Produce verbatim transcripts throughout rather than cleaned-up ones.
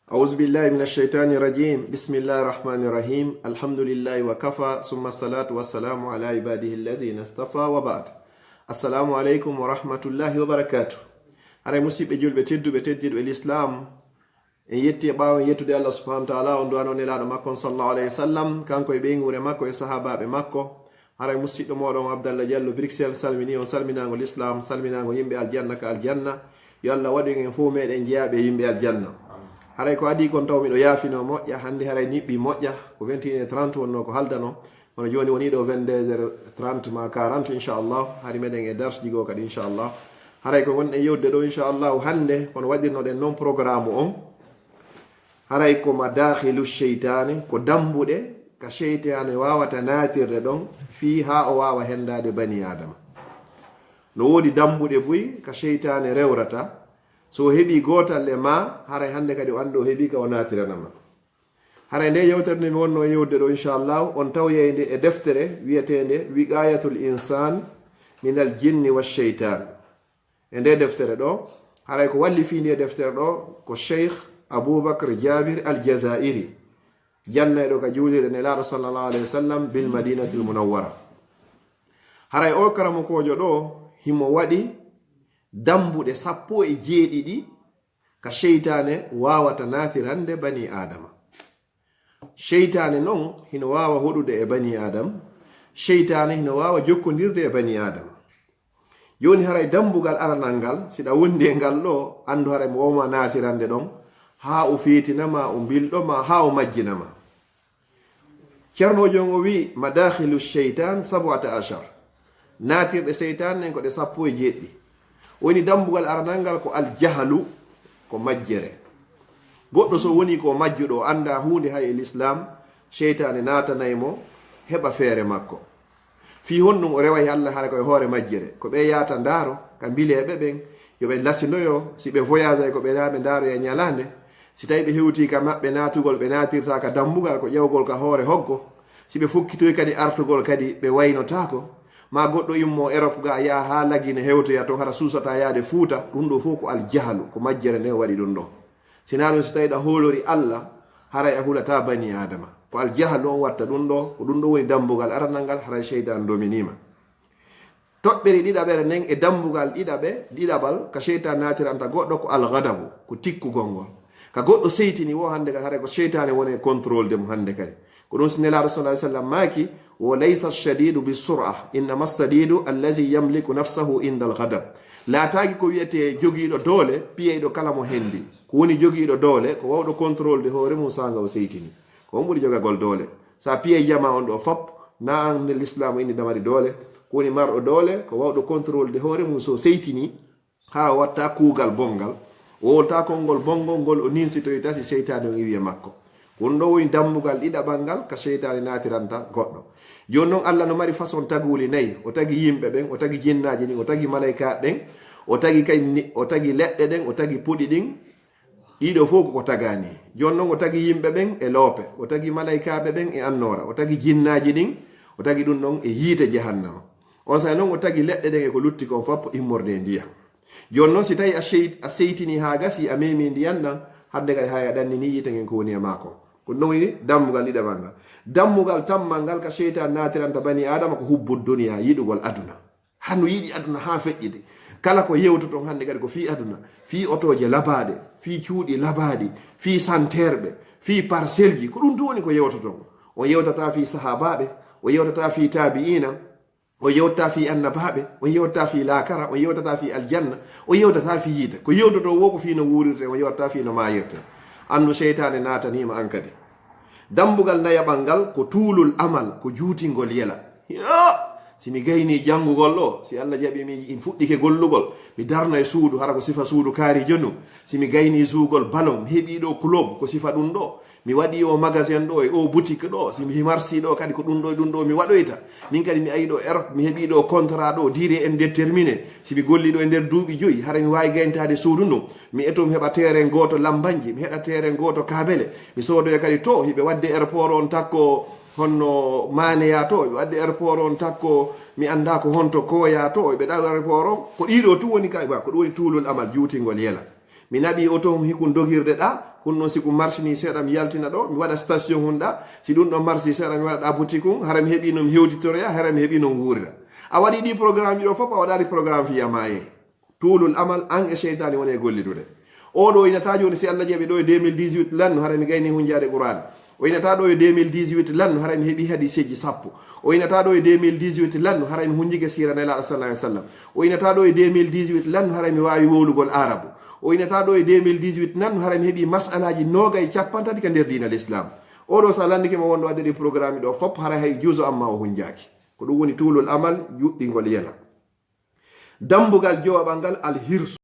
أعوذ بالله من الشيطان الرجيم. بسم الله الرحمن الرحيم. الحمد لله وكفى، ثم الصلاة والسلام على عباده الذين اصطفى، وبعد. السلام عليكم ورحمة الله وبركاته. Haray, musiɓɓe julɓe tedduɓe, teddirɓe l'islam, en yetti e ɓaawo en yettude Allah subhanahu wa ta'ala, on du'ano nelaaɗo makko on sallallahu alayhi wa sallam, kanko e ɓeynguure makko e sahaabaaɓe makko. Haray, musiɗɗo mooɗon Abdallah Diallo Bruxelles salmini on salminaango l'islam, salminaango yimɓe aljanna ka aljanna. Yo Allah waɗu en fof meɗen jeyaaɓe e yimɓe aljanna. Haray ko adii kon taw miɗo yaafino moƴƴa, hannde haray niɓɓi moƴƴa, ko vingt et une heures trente wonno ko haldano, kono jooni woni ɗo vingt-deux heures trente ma quarante, inchallah, hari meɗen e darsji goo kadi, inchallah. Haray ko wonɗen yewtude ɗo, inchallah, hannde, kono waɗirnoɗen noon programme on. Haray ko madakhilu sheytaani, ko dambuɗe ka sheytaane waawata naatirde ɗon, fii haa o waawa henndaade bani Aadama. No woodi dambuɗe buy ka sheytaane rewrata. So o heɓii gootal e ma, haray hannde kadi o anndi o heɓii ka o naatirana ma. Haray nde yewtere nde mi wonno yewtude ɗo, inchallah, on tawoyay nde e deftere wiyeteende Wiqayatul Insan min al Jinni wa Sheytan. E nde deftere ɗo, haray ko wallifii nde deftere ɗo ko Cheikh Aboubacar Jabir Al Jazairi, jannayɗo ka juulirde Nelaaɗo sallallahu alayhi wa sallam bil Madinatil Munawwara. Haray o karamokoojo ɗo himo waɗi dambuɗe sappo e jeeɗiɗi ka sheytaane waawata naatirande bani Aadama. Sheytaane non hino waawa hoɗude e bani Aadama. Sheytaane hino waawa jokkondirde e bani Aadama. Jooni haray dambugal aranal ngal, si ɗa wondi e ngal ɗo, anndu haray mo wawma naatirande ɗon, haa o feetina ma, o mbilɗo ma, haa o majjina ma. Ceernoojo on o wi'i, madakhilu sheytan sab'ata ashar. Naatirɗe seytaane ɗen ko ɗe sappo e jeeɗiɗi. Woni dambugal aranal ngal ko aljahalu, ko majjere. Goɗɗo so woni ko majjuɗo, o annda huunde hay e l'islam, seytaane naatanay mo, heɓa feere makko. Fii honɗum o reway Allah hara ko e hoore majjere? Ko ɓe yaata ndaaro ka mbileeɓe ɓen, yo ɓe lasindoyo, si ɓe voyage ay ko ɓe raa ɓe ndaaroya ñalaande. Si tawi ɓe hewtii ka maɓɓe naatugol, ɓe naatirta ka dambugal, ko ƴawgol ka hoore hoggo. Si ɓe fokkitoy kadi artugol kadi, ɓe waynotaako. Ma goɗɗo immo Europe ga, yaha haa Lagine hewtoya ton, hara suusata yaade Fuuta. Ɗum ɗo fof ko aljahalu, ko majjere nde waɗi ɗum ɗo. Si naa ɗum, si tawi ɗa hoolori Allah, haray a hulata bani Aadama. Ko aljahalu on watta ɗum ɗo, ko ɗum ɗo woni dambugal aranal ngal, haray seytaane dominiima. Toɓɓere ɗiɗaɓere nden e dambugal ɗiɗaɓe, ɗiɗaɓal ka seytaane naatiranta goɗɗo ko algadabu, ko tikkugol ngol. Ka goɗɗo seytini wo hannde kadi, haray ko seytaane woni e contrôle de mo hannde kadi. Ko ɗum si Nelaaɗo sallallahu alayhi wa sallam maaki, wo laysa shadidu bi sur'a, innama shadidu allazi yamliku nafsahu inda al-ghadab. Laataaki ko wiyetee jogiiɗo doole, piyeyɗo kala mo hendi. Ko woni jogiiɗo doole, ko wawɗo contrôle de hoore mum saanga o seytini. Ko on ɓuri jogagol doole. Sa piyey jama on ɗo fop, na an ne l'islam inni damari doole. Ko woni marɗo doole, ko wawɗo contrôle de hoore mum so seytini, haa o watta kuugal bonngal. O wolta konngol bonngol ngol, o ninsitoyta si seytaane on iwi e makko. Ko ɗum ɗo woni dambugal ɗiɗaɓal ngal ka seytaane naatiranta goɗɗo. Jooni non, Allah no mari façon taguuli nayi. O tagi yimɓe ɓen, o tagi jinnaaji ɗin, o tagi malaykaaɓe ɓen, o tagi kay ni-, o tagi leɗɗe ɗen, o tagi puɗi ɗin. Ɗiɗo fof ko ko tagaani. Jooni non, o tagi yimɓe ɓen e loope, o tagi malaykaaɓe ɓen e annoora, o tagi jinnaaji ɗin, o tagi ɗum ɗon e yiite jahannama. On saa'i non, o tagi leɗɗe ɗen e ko lutti kon fop immorde e ndiyam. Jooni non, si tawi a sey-, a seytini haa gasi, a memi ndiyam ɗan, hadde kadi hay a ɗannini yiite ngen ko woni e maa kon. Ko ɗum woni dambugal ɗiɗaɓal ngal. Dambugal tammal ngal ka seytaane naatiranta bani Aadama ko hubbu duniya, yiɗugol aduna. Hano yiɗi aduna haa feƴƴi de. Kala ko yewtoton hannde kadi ko fii aduna, fii otooje labaaɗe, fii cuuɗi labaaɗi, fii santeerɓe, fii parcelleji, ko ɗum tun woni ko yewtoton. O yewtata fii sahaabaaɓe, o yewtata fii taabi'iina, o yewtata fii annabaaɓe, o yewtata fii laakara, o yewtata fii aljanna, o yewtata fii yiite. Ko yewtoto wo ko fii no wuurirte, o yewtata fii no maayirte. Anndu seytaane naataniima an kadi. Dambugal nayaɓal ngal ko tuulul amal, ko juutingol yela. Yo! Si mi gaynii janngugol ɗo, si Allah jaɓii mi in fuɗɗike gollugol, mi darna e suudu, hara ko sifa suudu kaari jonu. Si mi gaynii zuugol balon, mi heɓii ɗo club, ko sifa ɗum ɗo. Mi waɗii o magasin ɗo e o boutique ɗo, si mi marsii ɗo kadi ko ɗum ɗo e ɗum ɗo mi waɗoyta. Min kadi mi ari ɗo Europe, mi heɓii ɗo contrat ɗo, durée indéterminée. Si mi gollii ɗo e nder duuɓi joyi, hara mi waawi gayntaade suudu ndun. Mi eto mi heɓa terrain gooto Lambanji, mi heɓa terrain gooto Kabele. Mi soodoya kadi to hiɓe waɗde aéroport on takko honno Maaneya to, hiɓe waɗde aéroport on takko mi anndaa ko honto Koya to, hiɓe ɗawi aéroport on. Ko ɗiɗo tun woni ka, ko ɗum woni tuulul amal, juutingol yela. Mi naɓi oto hun hikun dogirde ɗa, hun non si kun marsini seeɗa mi yaltina ɗo, mi waɗa station hun ɗa, si ɗun ɗon marsi seeɗa mi waɗa ɗa boutique hun, hara mi heɓi non mi hewtitoroya, hara mi heɓi non wuurira. A waɗi ɗi programme ji ɗo fof, a waɗaali programme fiya maye. Tuulul amal, an e seytaani woni e gollidude. Oɗo inata jooni si Allah jaɓi ɗo e deux mille dix-huit lannu, hara mi gayni hunjaade Qur'an. O inata ɗo e deux mille dix-huit lannu, hara mi heɓi hadiseeji sappo. O inata ɗo e deux mille dix-huit lannu, hara mi hunjike siira Nelaaɗo sallallahu alaihi wasallam. O inata ɗo e deux mille dix-huit lannu, hara mi waawi wowlugol Arabu. O inata ɗo e deux mille dix-huit lannu, hara mi heɓi masalaaji noogay cappantati ka nder diina l'islam. Oɗo sa landike mo wonɗo adiri programme ɗo fof, hara hay juuso amma o hunjaaki. Ko ɗum woni tuulul amal, juɗɗingol yela. Dambugal jowaɓal ngal, al hirsu.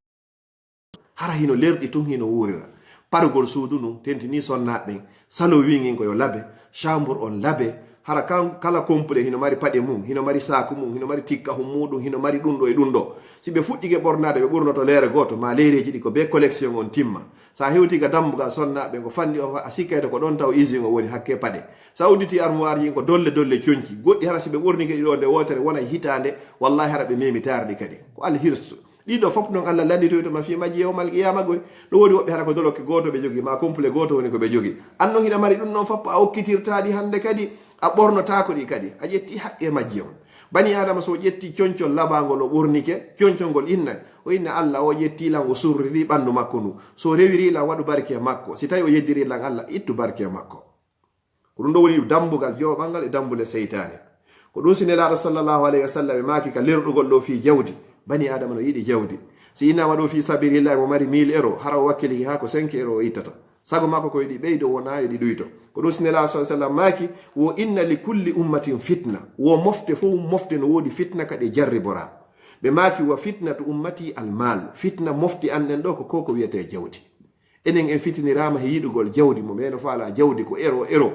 Hara hino lerɗi tun hino wuurira. Parugol suudu ndun, tentini sonnaaɓe ɓen. Salo wiingin ko yo labe, chambre on labe. Hara kan, kala complet hino mari paɗe mum, hino mari saaku mum, hino mari tikkahun muɗum, hino mari ɗum ɗo e ɗum ɗo. Si ɓe fuɗɗike ɓornaade, ɓe ɓurnoto leere gooto, ma leereeji ɗi ko be collection on timma. Sa hewti ga dambugal sonnaaɓe, ko fanni on, a sikkayta ko ɗon taw usine o woni hakke paɗe. Sa udditi armoire ji, ko dolle dolle conci. Goɗɗi hara si ɓe ɓornike ɗi ɗo nde wootere, wona hitaande, wallahi hara ɓe memi taarɗi kadi. Ko alhirsu. Ɗiɗo fof noon Allah landitoyto ma fii majji yawmal qiyama goy. No woodi woɓɓe hara ko dolokke gooto ɓe jogii, ma complet gooto woni ko ɓe jogii. An noon hiɗa mari ɗum noon fof, a okkitirtaa ɗi hannde kadi, a ɓornotaako ɗi kadi. A ƴetti haqqe majji on. Bani Adama so ƴetti concol labaangol o ɓornike, concol ngol inna, o inna Allah o ƴetti lan o surriri ɓanndu makko ndu. So rewiri lan waɗu barke makko. Si tawi o yeddiri lan Allah, ittu barke makko. Ko ɗum ɗo woni dambugal jowaɓal ngal e dambule seytaane. Ko ɗum si Nelaaɗo sallallahu alayhi wa sallam e maaki ka lerɗugol ɗo fii jawdi. Bani Adama no yiɗi jawdi. Si innama ɗo fii sabilillah mo mari mille euro, hara o wakkilike haa ko cinq euro o ittata. Sago makko ko yo ɗi ɓeydo, wona yo ɗi ɗuyto. Ko ɗum si Nelaaɗo sallallahu alayhi wa sallam maaki, wo inna li kulli ummatin fitna. Wo mofte fof mofte no woodi fitna ka ɗe jarribora. Ɓe maaki, wa fitnatu ummati al mal. Fitna mofte an ɗen ɗo ko ko ko wiyetee jawdi. Enen en fitiniraama he yiɗugol jawdi mo meɗen faala jawdi ko ero ero.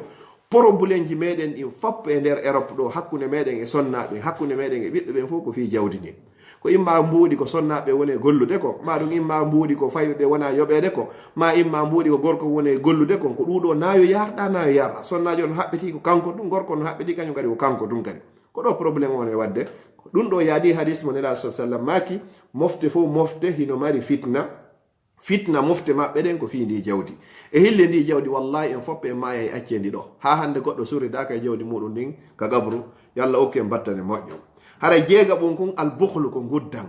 Porobulenji meɗen ɗin fop e nder Europe ɗo, hakkunde meɗen e sonnaaɓe, hakkunde meɗen e ɓiɓɓe ɓen fof ko fii jawdi ndin. Ko imma mbuuɗi ko sonnaaɓe woni e gollude ko, ma ɗum imma mbuuɗi ko fayɓe ɓe wona yoɓeede ko, ma imma mbuuɗi ko gorko woni e gollude kon, ko ɗuɗo na yo yarɗa, na yo yarɗa. Sonnaajo no haɓɓiti ko kanko ɗum, gorko no haɓɓiti kañum kadi ko kanko ɗum kadi. Ko ɗo problème on e wadde. Ɗum ɗo yaadi hadis mo Nelaaɗo sallallahu alayhi wa sallam maaki, mofte fof mofte hino mari fitna. Fitna mofte maɓɓe ɗen ko fii ndi jawdi. E hille ndi jawdi, wallahi en fof en maaya e accee ndi ɗo. Haa hannde goɗɗo surridaaka e jawdi muɗum ndin ka gabru, yo Allah okku en battane moƴƴo. Haray jeegaɓun kun al bukhlu ko nguddan.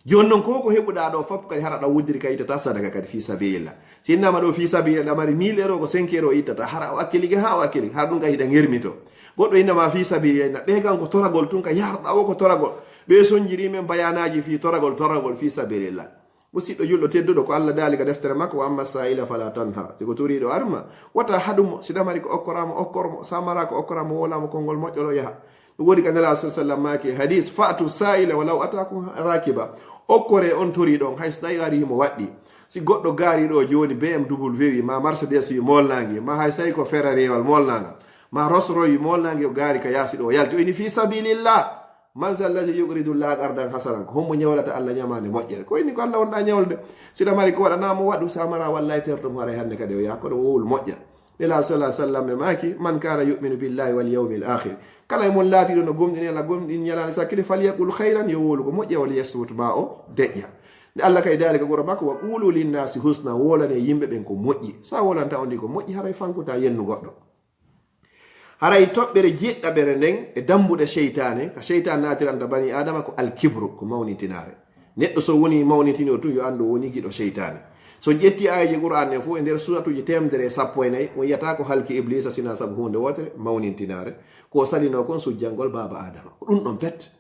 Jooni non ko ko heɓuɗaa ɗo fof kadi hara ɗa wuddiri ka ittata sadaka kadi fii sabilillah. Si innama ɗo fii sabilillah, ɗa mari mille euro ko cinq euro ittata, hara o akkilige haa o akkilige, hara ɗum kadi hiɗa ngermito. Goɗɗo innama fii sabilillah, na ɓe kan ko toragol tun ka yarɗa o ko toragol. Ɓe sonjiri men bayanaaji fii toragol, toragol fii sabilillah. Musidɗo julɗo tedduɗo, ko Allah daali ka deftere makko, wa amma sa'ila fala tanhar. Si ko turiiɗo arma, wata haɗu mo, si ɗa mari ko okkoraa mo, okkor mo, sa maraa ko okkoraa mo, wowla mo konngol moƴƴol o yaha. Ɗum woni ka Nelaaɗo sallallahu alayhi wa sallam maaki hadis, fa'tu sa'ila walaw atakum rakiba. Okkore on toriiɗo on, hay so tawi ari himo waɗɗi. Si goɗɗo gaari ɗo jooni B M W wi, ma Mercedes wi molnaangi, ma hay so tawi ko Ferrari wal molnaangal, ma Rolls Royce wi molnaangi o gaari ka yaasi ɗo, o yalti, o inni fi sabilillah. Man zal ladhi yuqridu llaha qardan hasanan? Ko hombo ñawlata Allah ñamaande moƴƴere? Ko inni ko Allah wonɗa ñawlude. Si ɗa mari ko waɗanaa mo waɗu, sa maraa wallahi terto mo haray hannde kadi o yaha kono wowlu moƴƴa. Nelaaɗo sallallahu alayhi wa sallam e maaki, man kana yu'minu billahi wal yawmil akhir. Kala e mon laatiiɗo no gomɗini Allah, gomɗini ñalaande sakkiti, falyaqul khayran, yo wowlu ko moƴƴa, wal yasmut, ma o deƴƴa. Nde Allah kay daali ka Qur'an makko, wa qulu linnasi husna, wolane yimɓe ɓen ko moƴƴi. Sa wolanta on ndi ko moƴƴi, haray fankuta yennu goɗɗo. Haray toɓɓere jeɗɗaɓere nden e dambuɗe seytaane, ka seytaane naatiranta bani Adama ko alkibru, ko mawnintinaare. Neɗɗo so woni mawnintini o tun, yo anndu o woni giɗo seytaane. So ƴetti aayeeje Qur'an ɗen fof e nder suuratuuji teemedere e sappo e nayi, on yiyata ko halki Ibliisa sina sabu huunde wootere, mawnintinaare. Ko o salino kon sujjangol baaba Adama. Ko ɗum ɗon pet.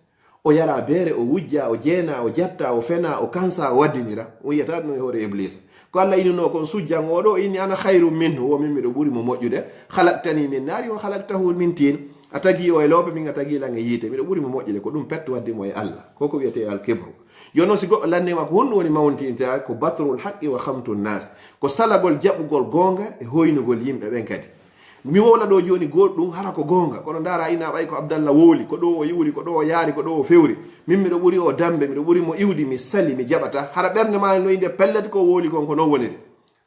O yara beere, o wujja, o jeena, o jatta, o fena, o kansa, o waddinira. On yiyata ɗum e hoore Ibliisa. Ko Allah inunoo kon sujjan oo ɗoo, o inni, "Ana khayrun minhu, wo min miɗo ɓuri mo moƴƴude. Khalaqtani min nari wa khalaqtahu min tin." A tagi o e loope, min a tagi lan e yiite. Miɗo ɓuri mo moƴƴude. Ko ɗum pet waddi mo e Allah. Ko ko wiyetee al kibru. Jooni noon si goɗɗo lanndii ma ko honɗum woni mawnintinaare, ko batrul haqqi wa khamtun nas. Ko salagol jaɓugol goonga e hoynugol yimɓe ɓen kadi. Mi wowla ɗo jooni goɗɗum hara ko goonga, kono ndaara ina ɓay ko Abdallah wowli, ko ɗo o iwri, ko ɗo o yaari, ko ɗo o fewri. Min miɗo ɓuri o dambe, miɗo ɓuri mo iwdi, mi sali, mi jaɓata. Hara ɓernde ma no inde pellet ko wowli kon ko non woniri.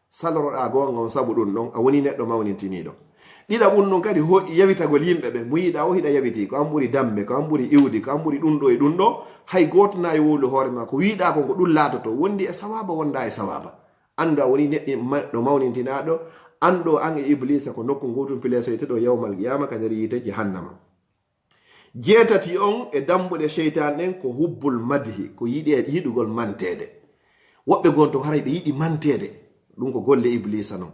Saloroɗaa goonga on sabu ɗum ɗon, a woni neɗɗo mawnintiniiɗo. Ɗiɗaɓun ɗum kadi ho yawitagol yimɓe ɓen, mo yiɗaa o hiɗa yawiti, ko an ɓuri dambe, ko an ɓuri iwdi, ko an ɓuri ɗum ɗo e ɗum ɗo, hay gooto na e wowlu hoore ma, ko wiɗaa kon ko ɗum laatoto, wondi e sawaaba, wonda e sawaaba. Anndu a woni neɗɗo ma- ɗo mawnintinaaɗo. Anndu an e Ibliisa ko nokku ngootum pilesoyteɗo yawmal qiyaama ka nder yiite jahannama. Jeetati on e dambuɗe seytaane ɗen ko hubbul madhi, ko yiɗe yiɗugol manteede. Woɓɓe gon ton haray ɓe yiɗi manteede. Ɗum ko golle Ibliisa non.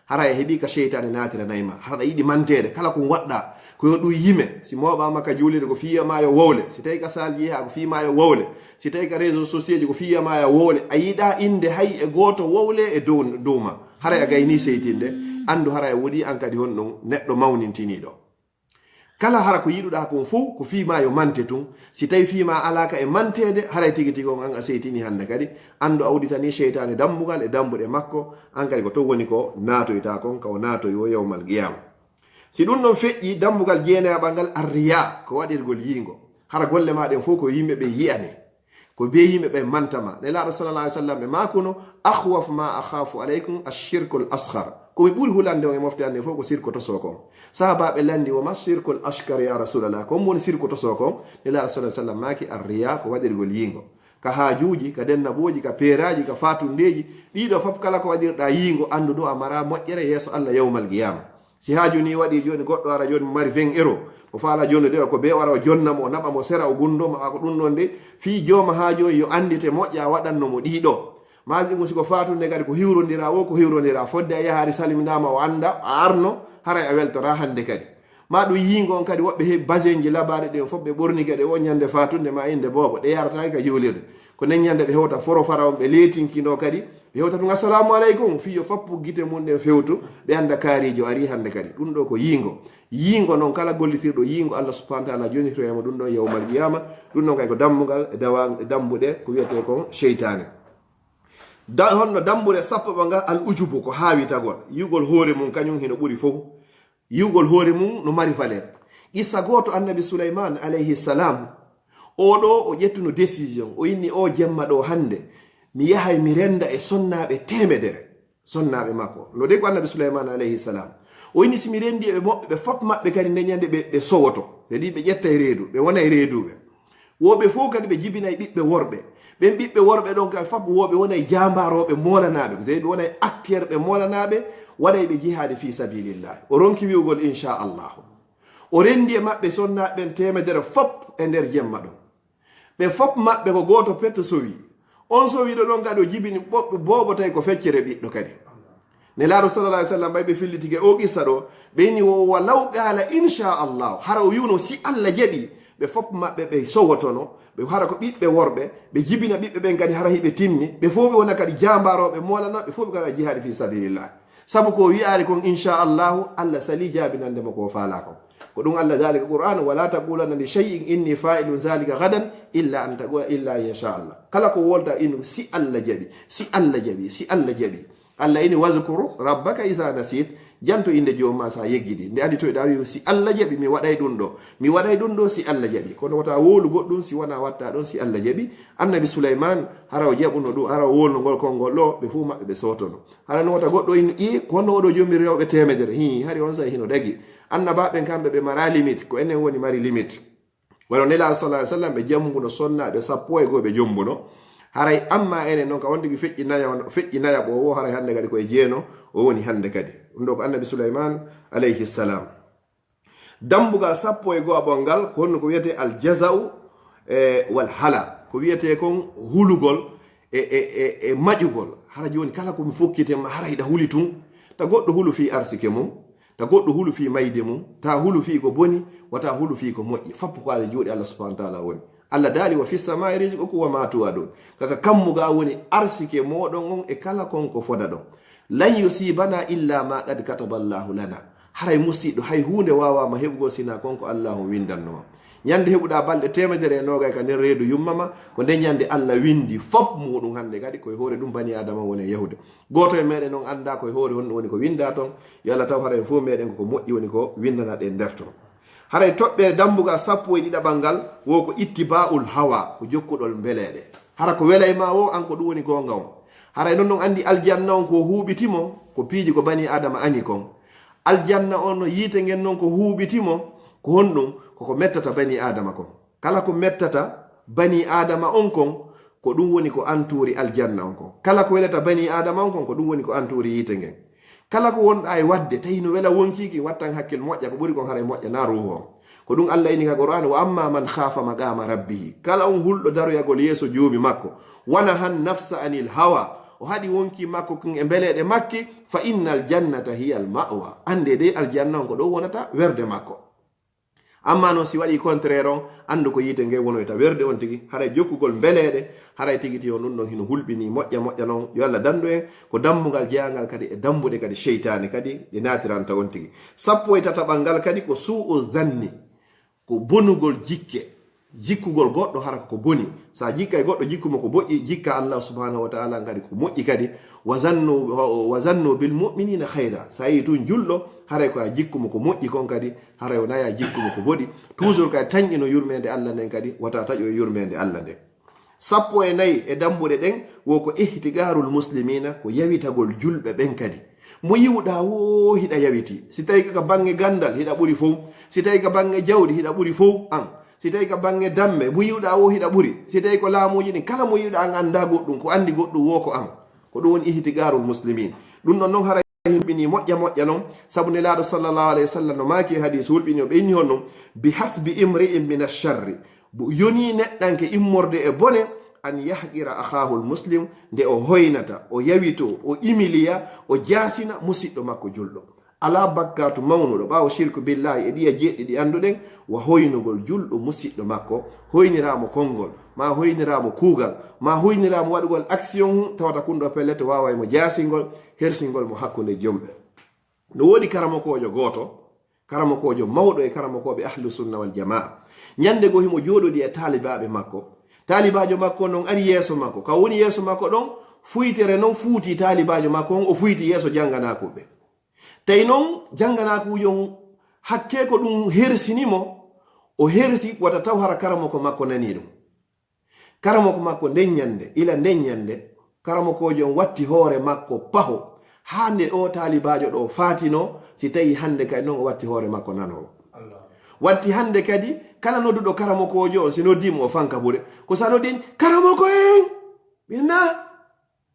Hara a heɓi ka seytaane naatiranay ma. Hara a yiɗi manteede. Kala ko waɗɗa, ko yo ɗum yime. Si mooɓaama ka juulirde, ko fiya ma yo wowle. Si tawi ka salle jeeya, ko fiya ma yo wowle. Si tawi ka réseaux sociaux ji, ko fiya ma yo wowle. A yiɗa innde hay e gooto wowle e dow, dow ma. Haray a gayni seytinde. Anndu haray a woɗi an kadi honɗum neɗɗo mawnintiniiɗo. Kala hara ko yiɗuɗaa kon fow, ko fii maa yo mante tun. Si tawii fii maa alaa ka e manteede, haray tigi tigi on an a seytinii hannde kadi. Anndu a udditanii seytaane dambugal e dambuɗe makko, an kadi ko ton woni ko naatoytaa kon, ka o naatoyi o yawmal qiyaama. Si ɗum ɗon feƴƴi, dambugal jeenayaɓal ngal, arriyaa, ko waɗirgol yiingo. Hara golle maa ɗen fow ko yimɓe ɓe yi'ane. Ko bee yimɓe ɓe manta ma. Nelaaɗo sallallahu alaihi wasallam ɓe maakuno, "Akhwaf ma akhafu alaikum ashirkul asghar." Ko mi ɓuri hulande on e mofte an fof ko sirko toso kon. Sahabaaɓe lanndi, "Wa ma shirkul ashkar ya Rasulallah?" Ko mo woni sirko toso kon? Nelaaɗo sallallahu alaihi wasallam maaki, "Arriya, ko waɗirgol yiingo." Ka haajuuji, ka dennabooji, ka peeraaji, ka faatundeeji, ɗiɗo fof kala ko waɗirɗaa yiingo, anndu ɗo a mara moƴƴere yeeso Allah yawmal qiyaama. Si haaju ni waɗi jooni, goɗɗo ara jooni mo mari vingt euro, mo faala jooni de ko be wara o jonna mo, o naɓa mo sera, o gunndo mo, a ko ɗum ɗon de, fii jooma haaju on yo anndite moƴƴa, waɗanno mo ɗiɗo. Maa ɗum si ko faatunde kadi ko hiwrondira wo, ko hiwrondira. Fodde a yahaari salminaama o annda, a arno, haray a weltora hannde kadi. Maa ɗum yiingo on kadi woɓɓe heɓi basenji labaari ɗen fof ɓe ɓorni kadi o ñande faatunde ma innde boobo, ɗe yarataake ka juulirde. Ko nden ñande ɓe hewta foro fara on ɓe leetinkino kadi, ɓe hewta ɗum, "Assalamu aleykum," fii yo fappu gite mum ɗen fewtu, ɓe annda kaariijo arii hannde kadi. Ɗum ɗo ko yiingo. Yiingo non kala gollitirɗo yiingo Allah subhanahu wa ta'ala jonitoyamo ɗum ɗon yawmal qiyaama. Ɗum ɗon kay ko dambugal e dawa-, e dambuɗe ko wiyetee kon seytaane. Da-, honno dambuɗe sappo ɓe ngal? Al ujubu, ko haawitagol. Yi'ugol hoore mum kañum hino ɓuri fow. Yi'ugol hoore mum no mari valeur. Qissa gooto, Annabi Suleymaan alayhi salam, oo ɗoo o ƴettuno décision, o inni, "Oo jemma ɗoo hannde, mi yahay mi rennda e sonnaaɓe teemedere." Sonnaaɓe makko. No de ko Annabi Suleymaan alayhi salam. O inni, "Si mi renndii e ɓe moƴƴe, ɓe fof maɓɓe kadi nde ñande ɓe, ɓe sowoto." Ɓe ɗi ɓe ƴettay reedu, ɓe wonay reeduɓe. Wo ɓe fof kadi ɓe jibinay ɓiɓɓe worɓe. Ɓen ɓiɓɓe worɓe ɗon kadi fof wo ɓe wonay jaambaarooɓe moolanaaɓe. Ko tawi ɓe wonay acteur ɓe moolanaaɓe, waɗay ɓe jihaadi fii sabilillah. O ronki wi'ugol, "Inchallahu." O renndi e maɓɓe sonnaaɓe ɓen teemedere fof e nder jemma ɗon. Ɓe fof maɓɓe ko gooto petto sowi. On sowiiɗo ɗon kadi o jibini ɓoɓɓe boobo tawi ko feccere ɓiɗɗo kadi. Nelaaɗo sallallahu alaihi wasallam ɓay ɓe fillitike o qissa ɗo, ɓe inni, "Wo walaw qala insha Allah." Hara o wi'uno si Allah jaɓi, ɓe fof maɓɓe ɓe sowotono, ɓe hara ko ɓiɓɓe worɓe, ɓe jibina ɓiɓɓe ɓen kadi hara hiɓe timmi, ɓe fof ɓe wona kadi jaambaarooɓe moolanooɓe, ɓe fof ɓe kadi jihaadi fi sabilillah. Sabu ko wi'aali kon, "Inchallahu," Allah salii jaabinande mo ko faalaa kon. Ko ɗum Allah daali ko Qur'an, "Wala taqulanna li shay'in inni fa'ilun zalika ghadan illa an taqula illa insha Allah." Kala ko wolda inu, "Si Allah jaɓi, si Allah jaɓi, si Allah jaɓi." Allah ini, "Wazkur rabbaka iza nasit." Janto innde jooma sa yeggidi. Nde adi toyɗa wi'u, "Si Allah jaɓi, mi waɗay ɗum ɗo. Mi waɗay ɗum ɗo si Allah jaɓi." Kono wota wowlu goɗɗum si wona watta ɗon si Allah jaɓi. Annabi Sulaiman, hara o jaɓuno ɗum, hara o wolno ngol konngol ɗo, ɓe fof maɓɓe ɓe sotono. Hara no wota goɗɗo in, "I, ko honno oɗo joomi rewɓe teemedere?" Hii, hari on sa hino dagi. Annabaaɓe kamɓe ɓe mara limite, ko enen woni mari limite. Wano Nelaaɗo sallallahu alaihi wasallam ɓe jambuno sonnaaɓe sappo e goo ɓe jombuno. Haray amma enen non ka on tigi feƴƴi naya, feƴƴi naya ɓo wo haray hannde kadi ko e jeeno o woni hannde kadi. Ɗum ɗo ko Annabi Sulaiman alayhi salam. Dambugal sappo e goo ɓon ngal ko honno ko wiyetee al jaza'u, e, wal hala. Ko wiyetee kon hulugol e, e, e, e maƴugol. Hara jooni kala ko mi fokkite ma hara hiɗa huli tun. Ta goɗɗo hulu fii arsike mum. Ta goɗɗo hulu fii mayde mum, ta hulu fii ko boni, wata hulu fii ko moƴƴi. Fappu ko e juuɗe Allah subhanahu wa ta'ala woni. Allah daali, "Wa fis samai rizqukum wa ma tu'adun." Kaka kammu ga woni arsike moɗon on e kala kon ko fodaɗon. "Lan yusibana illa ma qad kataballahu lana." Haray musiɗɗo, hay huunde waawama heɓugol sina kon ko Allahu windanno ma. Ñande heɓuɗa balɗe teemedere e noogay ka nder reedu yumma ma, ko nde ñande Allah windi fop muɗum hannde kadi ko e hoore ɗum bani Adama woni e yahude. Gooto e meɗen on annda ko e hoore honɗum woni ko winda ton. Yo Allah taw hara en fof meɗen ko ko moƴƴi woni ko windanaɗen nder ton. Haray toɓɓere dambugal sappo e ɗiɗaɓal ngal wo ko ittiba'ul hawa, ko jokkuɗol mbeleɗe. Hara ko welay ma wo, an ko ɗum woni goonga on. Haray non non anndi aljanna on ko huuɓiti mo, ko piiji ko bani Adama añi kon. Aljanna on no yiite ngen non ko huuɓiti mo, ko honɗum? Ko ko mettata bani Adama kon. Kala ko mettata bani Adama on kon, ko ɗum woni ko antuuri aljanna on kon. Kala ko welata bani Aadama on kon, ko ɗum woni ko antuuri yiite ngen. Kala ko wonɗaa e waɗde, tawi no wela wonkiiki, wattan hakkil moƴƴa, ko ɓuri kon haray moƴƴa, na ruuhu on. Ko ɗum Allah ini ka Qur'aana, "Wa amma man khafa maqama rabbihi." Kala on hulɗo daroyagol yeeso joomi makko, "wa nahan nafsa anil hawa." O haɗi wonki makko kon e mbeleeɗe makki, "fa innal jannata hiyal ma'wa." Annde de aljanna on ko ɗo wonata werde makko. Amma noon si waɗi contraire on, anndu ko yiite nge wonoyta werde on tigi, haray jokkugol mbeleeɗe, haray tigi ti on ɗum ɗon hino hulɓini moƴƴa moƴƴa noon. Yo Allah danndu en ko dambugal jeyangal kadi e dambuɗe kadi seytaane kadi ɗe naatiranta on tigi. Sappo e tataɓal ngal kadi ko suu'u zanni, ko bonugol jikke. Jikkugol goɗɗo hara ko boni. Sa jikka e goɗɗo jikku mo ko boƴƴi, jikka Allah subhanahu wa ta'ala kadi ko moƴƴi kadi. "Wa zannu, wa zannu bil mu'minina khayra." Sa yi tun julɗo, haray ko a jikku mo ko moƴƴi kon kadi, haray o naya jikku mo ko boɗi. Toujours kadi tanƴino yurmeende Allah nden kadi, wata taƴo e yurmeende Allah nden. Sappo e nayi e dambuɗe ɗen, wo ko ihtiqarul muslimina, ko yawitagol julɓe ɓen kadi. Mo yiwɗa wo hiɗa yawiti. Si tawi ka bange gandal, hiɗa ɓuri fow. Si tawi ka bange jawdi, hiɗa ɓuri fow an. Si tawi ka bange damme, mo yiwɗa wo hiɗa ɓuri. Si tawi ko laamuji ɗin, kala mo yiwɗa an annda goɗɗum, ko andi goɗɗum wo ko an. Ko ɗum woni ihtiqarul muslimin. Ɗum ɗon non haray hulɓini moƴƴa moƴƴa non, sabu Nelaaɗo sallallahu alayhi wa sallam no maaki e hadiis hulɓini, o ɓe inni honno, "Bi hasbi imri'in min ash-sharri." Bu-, yoni neɗɗanke immorde e bone, "an yahqira akhahul muslim," nde o hoynata, o yawito, o imiliya, o jaasina musiɗɗo makko julɗo. Alaa bakkaatu mawnuɗo ɓaawo shirku billahi e ɗiya jeɗɗi ɗi annduɗen, wa hoynugol julɗo musiɗɗo makko, hoyniraamo konngol, ma hoyniraamo kuugal, ma hoyniraamo waɗugol action tawata kun ɗo pellet waaway mo jaasingol, hersingol mo hakkunde jomɓe. No woodi karamokoojo gooto, karamokoojo mawɗo e karamokooɓe Ahlu Sunna wal Jamaa. Ñannde goo himo jooɗodi e taalibaaɓe makko. Taalibaajo makko non ari yeeso makko. Ka woni yeeso makko ɗon, fuyitere non fuuti taalibaajo makko on, o fuyti yeeso jannganaakuɓe. Tawi non jannganaakuujo on, hakkee ko ɗum hersini mo, o hersi wata taw hara karamoko makko nanii ɗum. Karamoko makko nden ñannde, ila nden ñannde, karamokoojo on watti hoore makko paho, haa nde o taalibaajo ɗo faatinoo, si tawi hannde kadi non o watti hoore makko nanoowo. Watti hannde kadi, kala nodduɗo karamokoojo on, si noddii mo o fanka ɓure, ko sa noddin, "Karamoko en!" Ɓe na,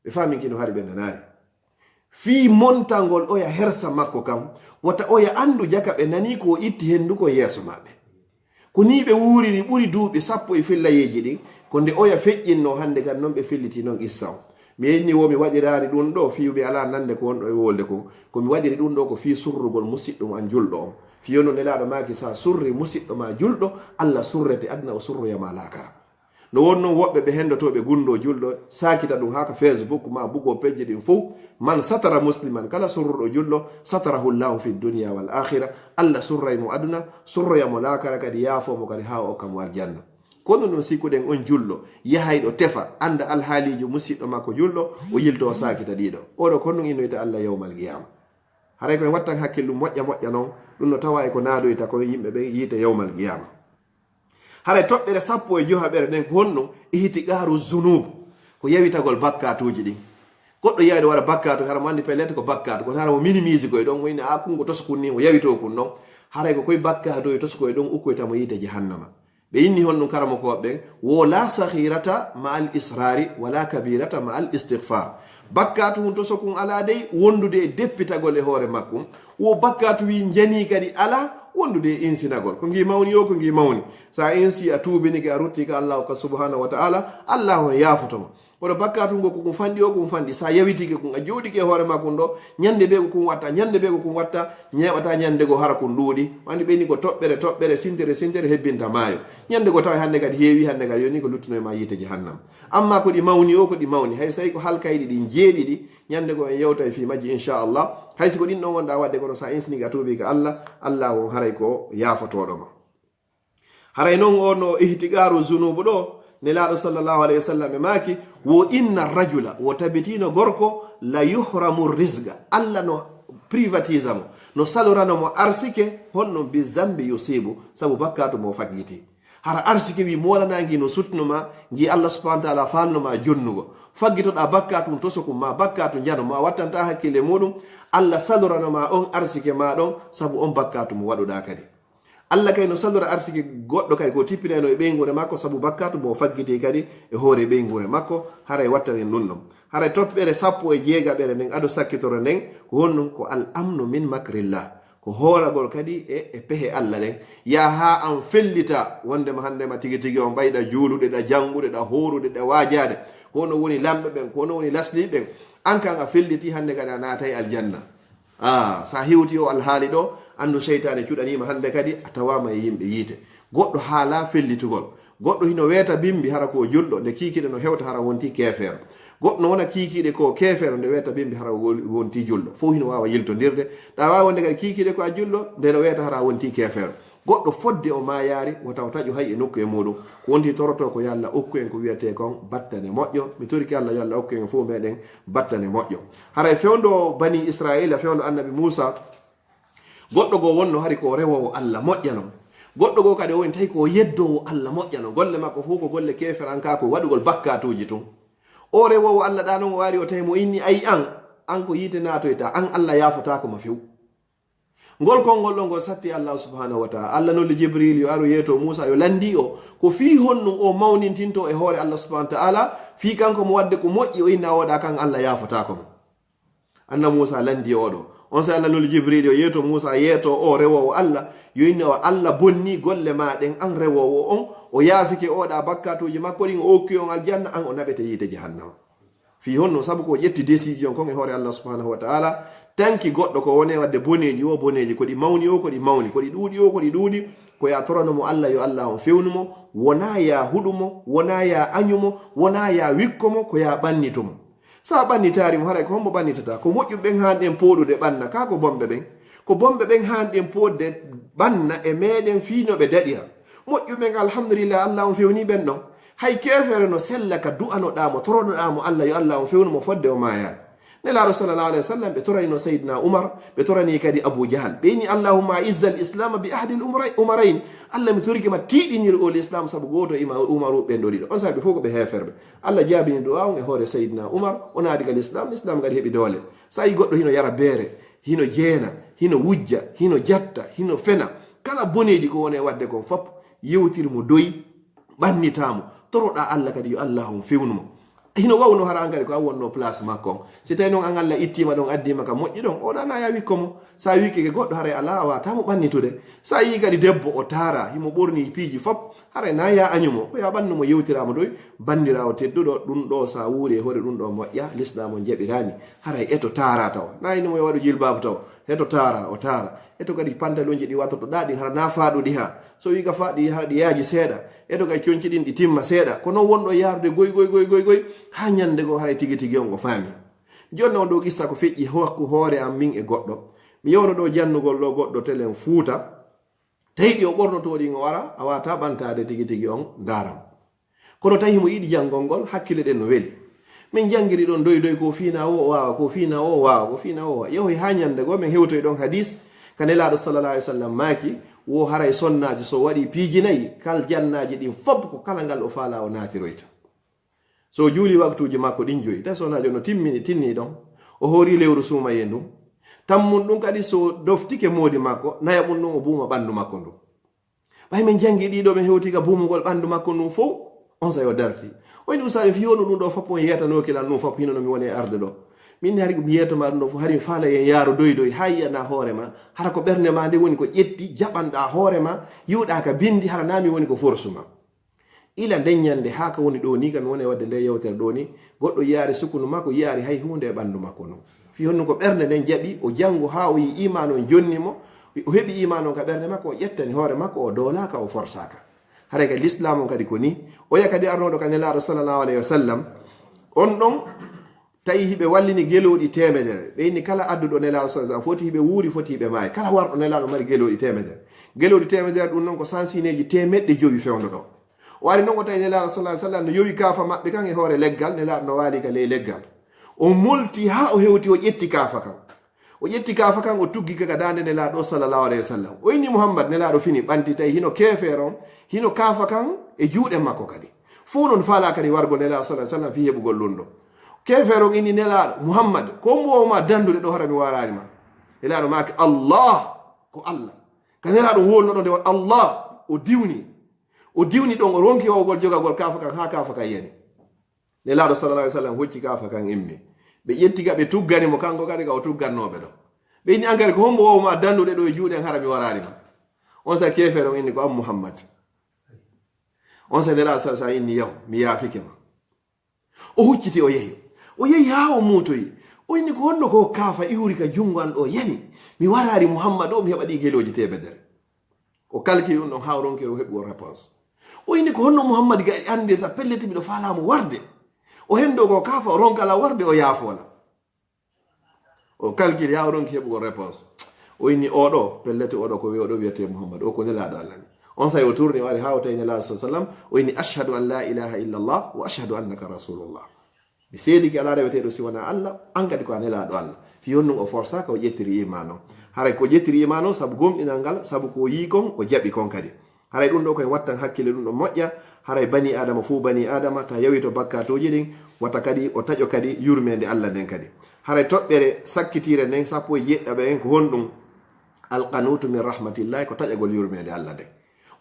ɓe faamin kino hari ɓe nanaari. Fii montangol oya hersa makko kam, wata oya anndu jaka ɓe nanii ko o itti henndu ko yeeso maɓɓe. Ko nii ɓe wuuriri ɓuri duuɓi sappo e fillayeeji ɗin, ko nde oya feƴƴinnoo hannde kan non ɓe filliti non issa on. Mi inni wo mi waɗiraari ɗum ɗo fii mi alaa nande ko wonɗo e wolde kon. Ko mi waɗiri ɗum ɗo ko fii surrugol musiɗɗo an julɗo on. Fii yo no Nelaaɗo maaki, sa surri musiɗɗo ma julɗo, Allah surrete aduna o surroya ma laakara. No won non woɓɓe ɓe henndotooɓe gunndoo julɗo, saakita ɗum haa ka Facebook ma bugoo pejje ɗin fow, "Man satara musliman," kala surruɗo julɗo, "satarahu Llahu fi dunya wal akhira," Allah surray mo aduna, surroya mo laakara kadi, yaafoo mo kadi haa o okka mo aljanna. Kono ɗum sikkuɗen on julɗo, yahayɗo tefa, annda alhaaliiji musiɗɗo makko julɗo, o yiltoo saakita ɗiɗo. Oɗo kon ɗum innoyta Allah yawmal qiyama. Haray ko en wattan hakkillu moƴƴa moƴƴa non, ɗum no tawa e ko naadoyta ko yimɓe ɓe yiite yawmal qiyama. Haray toɓɓere sappo e johaɓere nden ko honno? Ihtiqaru zunub, ko yawitagol bakkaatuuji ɗin. Goɗɗo yiyay ɗo waɗa bakkaatu, hara mo anndi pellet ko bakkaatu, kono hara mo minimise koye ɗon, mo inni, "A, kun ko toskun ni, mo yawitoo kun non." Haray ko koye bakkaatuuji toskoye ɗon ukkoyta mo yiite jahannama. Ɓe inni honno karamokooɓe ɓen, wo la saghirata ma al israri, wala kabirata ma al istighfar. Bakkaatu hun tosokun alaa dey wondude e deppitagol e hoore makkun. Wo bakkaatu wi njanii kadi alaa wondude e insinagol. Ko ngi mawni yo, ko ngi mawni. Sa insi, a tuubinike, a rutti ka Allahu ka subhanahu wa ta'ala, Allahu on yaafoto ma. Kono bakkaatu ngo ko kun fanɗi o, kun fanɗi. Sa yawitike kun, a jooɗike e hoore makkun ɗo, ñande bee ko kun watta, ñande bee ko kun watta, ñeeɓata ñande goo hara kun ɗuuɗi. Wandi ɓe ni ko toɓɓere, toɓɓere, sintere, sintere, hebbinta maayo. Ñande goo tawa hannde kadi heewi, hannde kadi yoni ko luttuno e ma yiite jahannam. Amma ko ɗi mawni o, ko ɗi mawni. Hay so tawi ko halkayɗi ɗin jeeɗiɗi, ñande goo en yewtay fii majji, inchallah. Hay si ko ɗin ɗon wonɗa waɗde, kono sa insini a tuubi ka Allah, Allah on haray ko yaafotooɗo ma. Haray non o no ihtiqaru zunubu ɗo, Nelaaɗo sallallahu alayhi wa sallam e maaki, wo inna rajula, wo tabitino gorko, la yuhramu rizqa. Allah no privatisa mo, no salorano mo arsike, honno bi zambi yusibu, sabu bakkaatu mo faggiti. Hara arsike wi moolana ngi no sutno ma, ngi Allah subhanahu wa ta'ala falno ma jonnugo. Faggitoɗa bakkaatu tosokum ma, bakkaatu njano ma, wattanta hakkille muɗum, Allah salorano ma on arsike ma ɗon, sabu on bakkaatu mo waɗuɗa kadi. Allah kay no salora arsike goɗɗo kadi ko tippinayno e ɓeynguure makko sabu bakkatu mo o faggiti kadi e hoore ɓeynguure makko, haray wattanen ɗum ɗon. Haray toɓɓere sappo e jeegaɓere nden ado sakkitoro nden, ko honɗum? Ko al amnu min makrillah. Ko hooragol kadi e, e pehe Allah ɗen. Yaa haa an fellita wondema hannde ma tigi tigi on ɓayɗa juulude, ɗa janngude, ɗa hoorude, ɗa waajaade. Ko hono woni lamɓe ɓen, ko hono woni lasliiɓe ɓen. An kan a felliti hannde kadi a naatay aljanna. Ah, sa hewti o alhaali ɗo, anndu seytaane cuɗaniima hannde kadi a tawaama e yimɓe yiite. Goɗɗo haala fellitugol. Goɗɗo hino weeta bimbi hara ko julɗo, nde kiikiɗe no hewta hara wonti keefeero. Goɗɗo no wona kiikiɗe ko keefeero, nde weeta bimbi hara wol-, wonti julɗo. Fof hino waawa yiltondirde. Ɗa waawi wonde kadi kiikiɗe ko a julɗo, nde no weeta hara wonti keefeero. Goɗɗo fodde o maayaari, wota o taƴo hay e nokku e muuɗum. Ko wonti toroto ko yo Allah okku en ko wiyetee kon battane moƴƴo. Mi torike Allah yo Allah okku en fof meɗen battane moƴƴo. Haray fewndo Bani Israila, fewndo Annabi Muusa, goɗɗo goo wonno hari ko rewoowo Allah moƴƴano. Goɗɗo goo kadi o woni tawi ko yeddoowo Allah moƴƴano. Golle makko fof ko golle keeferankaaku, waɗugol bakkatuuji tun. O rewoowo Allah ɗa non o ari o tawi mo inni, "Ayi an, an ko yiite naatoyta, an Allah yaafotaako ma few." Ngol konngol ɗon ngol satti Allah subhanahu wa ta'ala. Allah nolli Jibril yo aru yeeto Muusa yo lanndi o. Ko fii honɗum o mawnintinto e hoore Allah subhanahu wa ta'ala, fii kanko mo waɗde ko moƴƴi o inna o waɗa kan Allah yaafotaako mo. Anna Muusa lanndi oɗo. On sa Allah nolli Jibril yo yeeto Muusa yeeto o rewoowo Allah, yo inna o Allah bonni golle ma ɗen an rewoowo on, o yaafike oɗa bakkatuuji makko ɗin, o okki on aljanna, an o naɓete yiite jahannama. Fii honno? Sabu ko o ƴetti décision kon e hoore Allah subhanahu wa ta'ala, tanki goɗɗo ko wone wadde boneeji o, boneeji ko ɗi mawni o, ko ɗi mawni, ko ɗi ɗuuɗi o, ko ɗi ɗuuɗi, ko ya torano mo Allah, yo Allah on fewnu mo, wona ya huɗu mo, wona ya añu mo, wona ya wikko mo, ko ya ɓannito mo. Sa ɓannitaari mo, haray ko hombo ɓannitata? Ko moƴƴuɓe ɓen haanɗen pooɗude ɓanna, ka ko bonɓe ɓen. Ko bonɓe ɓen haanɗen pooɗde ɓanna e meɗen fii no ɓe daɗira. Moƴƴuɓe ɓen, alhamdulillah, Allah on fewni ɓen ɗon. Hay keefeero no sella ka du'anoɗaa mo, toronoɗaa mo Allah, yo Allah on fewnu mo fodde o maayaani. Nelaaɗo sallallahu alaihi wasallam, ɓe toranino Sayyidina Umar, ɓe torani kadi Abu Jahal. Ɓe inni, "Allahumma a'izzal islama bi ahadil umara-, umarayn." Allah, mi torike ma tiiɗinir o l'islam sabu gooto e ima-, umaru ɓen ɗo ɗiɗo. On saabi fof ko ɓe heeferɓe. Allah jaabini du'a on e hoore Sayyidina Umar, o naati ka l'islam, l'islam kadi heɓi doole. Sa yi goɗɗo hino yara beere, hino jeena, hino wujja, hino jatta, hino fena, kala boneeji ko woni e wadde kon fop, yewtir mo doy, ɓannitaa mo, toroɗaa Allah kadi yo Allah on fewnu mo. Hino wawno hara an kadi ko an wonno place makko on. Si tawi noon an Allah ittiima ɗon, addiima ka moƴƴi ɗon, oɗa na ya wikko mo. Sa wikkike goɗɗo, haray alaa a waawataa mo ɓannitude. Sa yii kadi debbo o taara, himo ɓorni piiji fop, haray na ya añu mo. Ko ya ɓannu mo, yewtiraa mo doy, banndiraawo tedduɗo, ɗum ɗo sa wuuri e hoore ɗum ɗo moƴƴa, l'islam on jaɓiraani. Haray eto taara taw. Na ini mo yo waɗu jilbaabu taw. Eto taara, o taara. Eto kadi pantalonji ɗi wattotoɗaa ɗin, hara na faaɗuɗi ha. So wii ka faaɗi, hara ɗi yaaji seeɗa. Eto kay conci ɗin ɗi timma seeɗa. Ko non wonɗo yaarude goy, goy, goy, goy, goy, haa ñande goo haray tigi tigi on o faami. Jonna on ɗo qissa ko feƴƴi hakku hoore am min e goɗɗo. Mi yewno ɗo jannugol ɗo goɗɗo telen Fuuta. Tawi ɗi o ɓornotoo ɗin o ara, a waawataa ɓantaade tigi tigi on ndaaram. Kono tawi himo yiɗi janngol ngol, hakkille ɗen no weli. Min janngiri ɗon doy doy ko fiina o waawa, ko fiina o waawa, ko fiina o waawa. Yehoy haa ñande goo, min hewtoy ɗon hadis, ka Nelaaɗo sallallahu alaihi wasallam maaki, wo haray sonnaajo so waɗi piiji nayi, kal jannaaji ɗin fop ko kala ngal o faala o naatiroyta. So o juuli waktuuji makko ɗin joyi, tawi sonnaajo no timmini, tinni ɗon, o hoori lewru suumayee ndun, tammun ɗun kadi so doftike moodi makko, naya mun ɗun o buuma ɓandu makko ndun. Ɓay min janngi ɗiɗo, min hewti ka buumugol ɓandu makko ndun fow, on sa yo darti. O inni, "Ustaajo, fii honɗun ɗun ɗo fop on yeetanooki lan ɗun fop hino no mi woni e arde ɗo? Min hari mi yeetoma ɗun ɗo fof, hari mi faala yen yaaru doy doy, haa yi'anaa hoore ma. Hara ko ɓernde ma nde woni ko ƴetti, jaɓanɗaa hoore ma, yi'uɗaa ka bindi, hara naa mi woni ko forsu ma." Ila nden ñande haa ka woni ɗo ni, ka mi woni e waɗde nde yewtere ɗo ni, goɗɗo yi'aali sukunu makko, yi'aali hay huunde e ɓandu makko ndun. Fii honɗun? Ko ɓernde nden jaɓi, o janngu haa o yi'i iimaan on jonni mo, o heɓi iimaan on ka ɓernde makko, o ƴettani hoore makko, o doolaaka, o forsaaka. Haray ka l'islam on kadi ko ni. Oya kadi arnooɗo ka Nelaaɗo sallallahu alaihi wasallam, on ɗon tawi hiɓe wallini gelooɗi teemedere. Ɓe inni kala adduɗo Nelaaɗo sallallahu alaihi wasallam foti hiɓe wuuri, foti hiɓe maayi. Kala warɗo Nelaaɗo mari gelooɗi teemedere. Gelooɗi teemedere ɗun non ko sansineeji teemeɗɗe jowi fewndo ɗo. O ari non o tawi Nelaaɗo sallallahu alaihi wasallam no yowi kaafa maɓɓe kan e hoore leggal, Nelaaɗo no waali ka ley leggal. O molti haa o hewti, o ƴetti kaafa kan. O ƴetti kaafa kan, o tuggi ka daande Nelaaɗo sallallahu alaihi wasallam. O inni, "Muhammad," Nelaaɗo fini, ɓanti tawi hino keefeero on, hino kaafa kan e juuɗe makko kadi. Fow non faalaa kadi wargol Nelaaɗo sallallahu alaihi wasallam fii heɓugol ɗun ɗo. Keefeero on inni Nelaaɗo, "Muhammad, ko mbo ma dandude ɗo hara mi waaraani ma?" Nelaaɗo maaki, "Allah, ko Allah." Ka Nelaaɗo wowlunoɗon nde won Allah, o diwni. O diwni ɗon, o ronki wawgol jogagol kaafa kan haa kaafa kan yani. Nelaaɗo sallallahu alaihi wasallam hocci kaafa kan immi. Ɓe ƴetti ka ɓe tuggani mo, kanko kadi ka o tuggannooɓe ɗo. Ɓe inni, "An kadi ko hombo wawu ma dandude ɗo e juuɗe an, hara mi waraali ma?" On sa keefeero on inni, "Ko an Muhammad." On sa Nelaaɗo sallallahu alaihi wasallam inni, "Yaw, mi yaafike ma." O hucciti, o yehi. O yehi haa o muutoyi. O inni, "Ko honno ko kaafa iwri ka junngo an ɗo yani? Mi waraari Muhammad o, mi heɓa ɗi gelooji teemedere." O kalkili ɗum ɗon haa o ronki o heɓugol réponse. O inni, "Ko honno Muhammad ga andirta pelleti miɗo faalaa mo warde? O hendo ko kaafa, o ronka la warde, o yaafoo la." O kalkili haa o ronki heɓugol réponse. O inni, "Oɗo, pelleti oɗo ko wi-, oɗo wiyetee Muhammad, o ko Nelaaɗo Allah ni." On sa o turni, o ari haa o tawi Nelaaɗo sallallahu alaihi wasallam, o inni, "Ashhadu an la ilaha illallah wa ashhadu annaka rasulullah." Mi seedike alaa reweteeɗo si wonaa Allah, an kadi ko a Nelaaɗo Allah. Fii honɗum o forsaaka, o ƴettiri iman o? Haray ko ƴettiri iman o sabu gomɗinal ngal, sabu ko o yii kon, o jaɓi kon kadi. Haray ɗum ɗo ko en wattan hakkille ɗum ɗo moƴƴa. Haray bani Adama fow bani Adama, ta yawi to bakkatuuji ɗin, wata kadi o taƴo kadi yurmeende Allah nden kadi. Haray toɓɓere sakkitiire nden, sappo e jeɗɗaɓere en, ko honɗum? Alqanutu min rahmatillahi, ko taƴagol yurmeende Allah nden.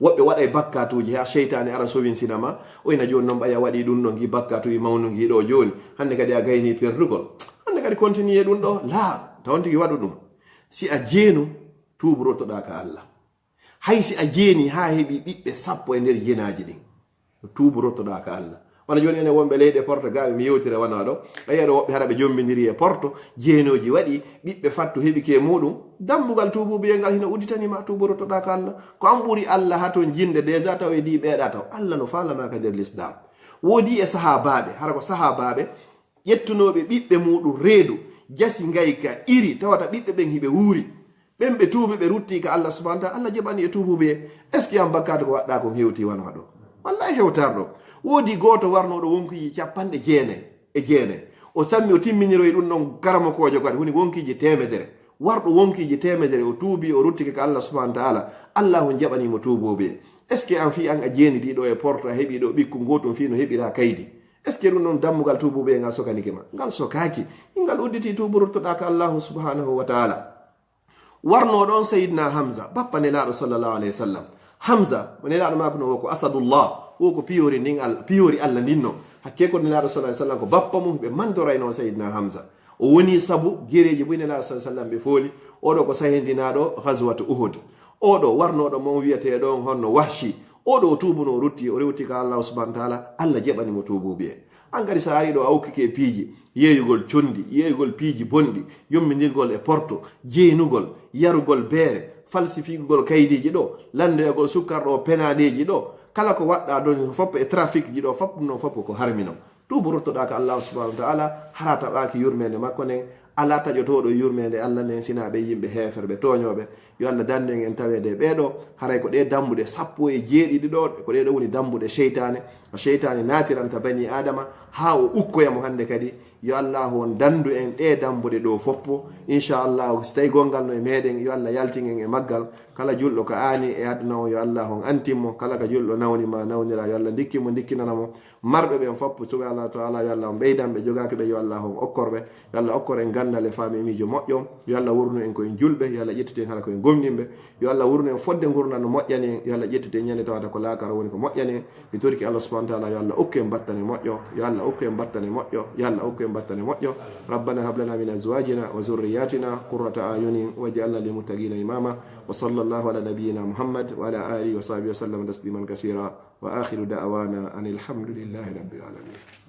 Woɓɓe waɗay bakkatuuji, haa seytaane ara sowinsina ma, o ina jooni noon ɓay a waɗi ɗum ɗo, ngi bakkatuuji mawnu ngi ɗo jooni, hannde kadi a gayni perdugol. Hannde kadi continue ɗum ɗo, laa, tawon tigi waɗu ɗum. Si a jeenu, tuubu rottoɗaa ka Allah. Hay si a jeeni haa heɓi ɓiɓɓe sappo e nder jenaaji ɗin, tuubu rottoɗaa ka Allah. Wala jooni enen wonɓe leyɗe Porto gaaɓe mi yewtira wano ɗo. A yiya ɗo woɓɓe hara ɓe jombindiri e Porto, jeenooji waɗi, ɓiɓɓe fattu heɓi ke muɗum. Dambugal tuubuubuyee ngal hino udditani ma, tuubu rottoɗaa ka Allah. Ko an ɓuri Allah haa ton jinde déjà taw e di ɓeeɗa taw. Allah no faalama ka nder Lislaam. Woodi e sahaabaaɓe, hara ko sahaabaaɓe, ƴettunooɓe ɓiɓɓe muɗum reedu, jasi ngayka, iri, tawata ɓiɓɓe ɓen hiɓe wuuri. Ɓen ɓe tuubi, ɓe rutti ka Allah subhanahu wa ta'ala, Allah jaɓani e tuubuɓe. Est-ce que an bakkaatu ko waɗɗaa kon hewti wano ɗo? Wallahi hewtar ɗo. Woodi gooto warnooɗo wonkuuji capanɗe jeenay e jeenay. O sammi, o timminiroyi ɗum ɗon karamokoojo kadi, woni wonkiiji teemedere. Warɗo wonkiiji teemedere, o tuubi, o ruttike ka Allah subhanahu wa ta'ala. Allah on jaɓani mo tuubuɓe. Est-ce que an fii an a jeeni ɗiɗo e Porto, a heɓi ɗo ɓikku gootum fii no heɓira kaydi? Est-ce que ɗum ɗon dammugal tuubuɓe ngal sokanike ma? Ngal sokaaki. Ngal udditi tuubu ruttoɗaa ka Allahu subhanahu wa ta'ala. Warnooɗo on Sayyidina Hamza, bappa Nelaaɗo sallallahu alayhi wa sallam. Hamza, mo Nelaaɗo maako no wo ko Asadullah, wo ko piyoori ndin Al-, piyoori Allah ndin no. Hakke ko Nelaaɗo sallallahu alayhi wa sallam ko bappa mum, ɓe mandoraynoo Sayyidina Hamza. O woni sabu gereeji buy Nelaaɗo sallallahu alayhi wa sallam ɓe fooli. Oɗo ko sahindinaaɗo Ghazwatu Uhud. Oɗo warnooɗo mon wiyetee ɗon honno Wahshi. Oɗo o tuubuno, o rutti, o rewti ka Allahu subhanahu wa ta'ala, Allah jaɓani mo tuubuɓe. An kadi so a ari ɗo a okkike piiji, yeeyugol condi, yeeyugol piiji bonɗi, yommindirgol e Porto, jeenugol, yarugol beere, falsifigol kaydiiji ɗo, lanndoyagol sukkarɗo o penaaleeji ɗo, kala ko waɗɗaa ɗon fof e trafic ji ɗo fof, ɗum ɗon fof ko harmi non. Tuubu ruttoɗaa ka Allahu subhanahu wa ta'ala, hara taɓaaki yurmeende makko nden, alaa taƴotooɗo yurmeende Allah nden, sinaa ɓe yimɓe heeferɓe tooñooɓe. Yo Allah dandu en, en taweede e ɓee ɗo, haray ko ɗee dambuɗe sappo e jeeɗiɗi ɗo, ko ɗee ɗo woni dambuɗe seytaane. Ko seytaane naatiranta bani Aadama haa o ukkoya mo hannde kadi. Yo Allahu on dandu en ɗee dambuɗe ɗo foppo. Inchallahu, si tawi gonngal no e meɗen, yo Allah yaltin en e maggal. Kala julɗo ka aani e aduna o, yo Allahu on antin mo. Kala ka julɗo nawni ma nawnira, yo Allah ndikkin mo, ndikkinana mo. Marɓe ɓen foppo, suɓe Allah Ta'ala, yo Allah on ɓeydan ɓe, jogaaki ɓe, yo Allah on okkor ɓe. Yo Allah okkor en ganndal e faami e miijo moƴƴo. Yo Allah wurnu en ko en julɓe, yo Allah ƴettitu en hara ko en gomɗinɓe. Yo Allah wurnu en fodde ngurndan no moƴƴani en. Yo Allah ƴettitu en ñande tawata ko laakara woni ko moƴƴani en. Mi torike Allah subhanahu wa ta'ala, yo Allah okku en battane moƴƴo, yo Allah okku en battane moƴƴo, yo Allah okku en battane moƴƴo. ربنا هب لنا من أزواجنا وذرياتنا قرة أعين واجعلنا للمتقين إماما. وصلى الله على نبينا محمد وعلى آله وصحبه وسلم تسليما كثيرا. وآخر دعوانا أن الحمد لله رب العالمين.